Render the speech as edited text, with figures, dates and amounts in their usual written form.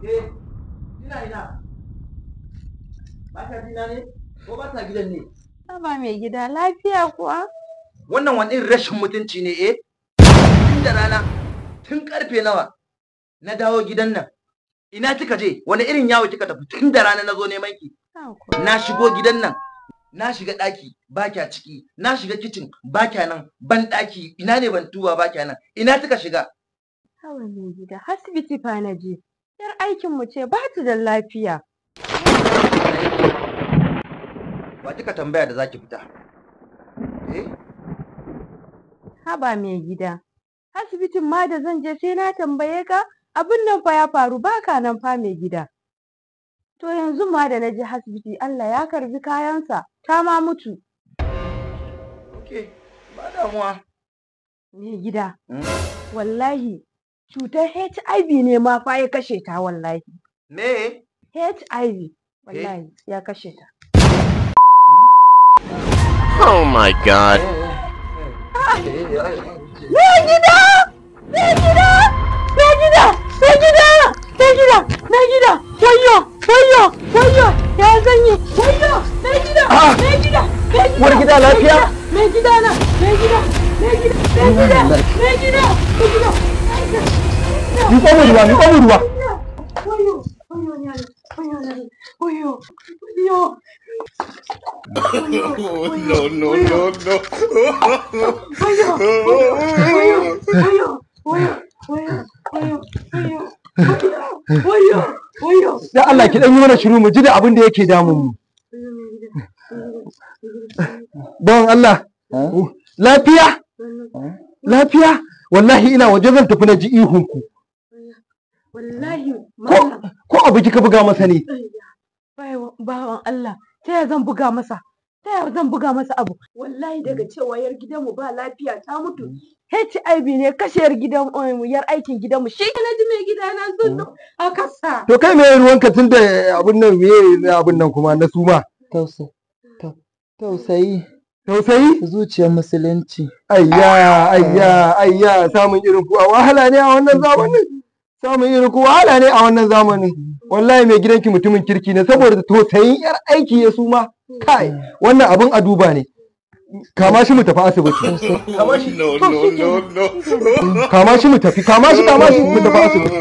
Ke, ina ina. Ba ta jina ne? Ko ba ta gidan ne? Haba mai gida, lafiya kuwa? Wannan wani irin rashin mutunci ne eh? Tun da rana, tun karfe nawa na dawo gidan nan. Ina kika je? Wani irin yawo kika tafi tun da rana na zo neman ki? Na shigo gidan nan, na shiga ɗaki ba kya ciki, na shiga kicin ba kya nan, ban ɗaki ina ne ban tuba ba kya nan. Ina kika shiga? Haba mai gida, asibiti fa na je. Yar aikin mu ce ba ta da lafiya. Wa kika tambaya da zaki fita? Eh? Haba mai gida, asibitin ma da zan je sai na tambaye ka, abin nan fa ya faru baka nan fa mai gida. To yanzu ma da na je asibiti Allah ya karbi kayansa, ta ma mutu. Okay, ba damuwa. Mai gida, wallahi cutar HIV ne ma fa ya kashe ta wallahi. Me? HIV wallahi ya kashe ta. Oh my God. Mai gida! Mai gida! Mai gida! Mai gida! Mai gida! Mai gida! Wayyo! Wayyo! Wayyo! Ya zan yi! Wayyo! Mai gida! Mai gida! Mai gida! Uwar gida lafiya? Mai gida na! Mai gida! Mai gida! Mai gida! Mai gida! Mai gida! Miƙo mu ruwa, miƙo mu ruwa. Wayyo! Wayyo ni Allah! Wayyo ni Allah! Wayyo! Wayyo! No, no, no, no. Wayyo! Wayyo! Wayyo! Wayyo! Wayyo! Wayyo! Wayyo! Wayyo! Wayyo! Dan Allah ki dan yi mana shiru mu ji da abin da yake damun mu. Bawan Allah, lafiya? Lafiya? Wallahi ina waje zan tafi na ji ihun ku. Wallahi Ko abu kika buga masa ne? Bawan Allah, ta yaya zan buga masa? Ta yaya zan buga masa abu? Wallahi daga cewa yar gidanmu ba lafiya ta mutu. HIV ne kashe yar gidan yar aikin gidanmu. Shi na ji mai gidana sun a kasa. To kai me ruwanka tunda abun nan me abun nan kuma na suma? Tausayi. Tausayi? Zuciyar musulunci. Ayya, ayya, ayya, samun irin ku a wahala ne a wannan zamanin. Samun irin ku wahala ne a wannan zamanin. Wallahi mai gidanki mutumin kirki ne saboda tausayin yar aiki ya suma. Kai, wannan abun a duba ne. Kama shi mu tafi asibiti. Kama shi. No, no, no, no. Kama shi mu tafi, kama shi, kama shi mu tafi asibiti.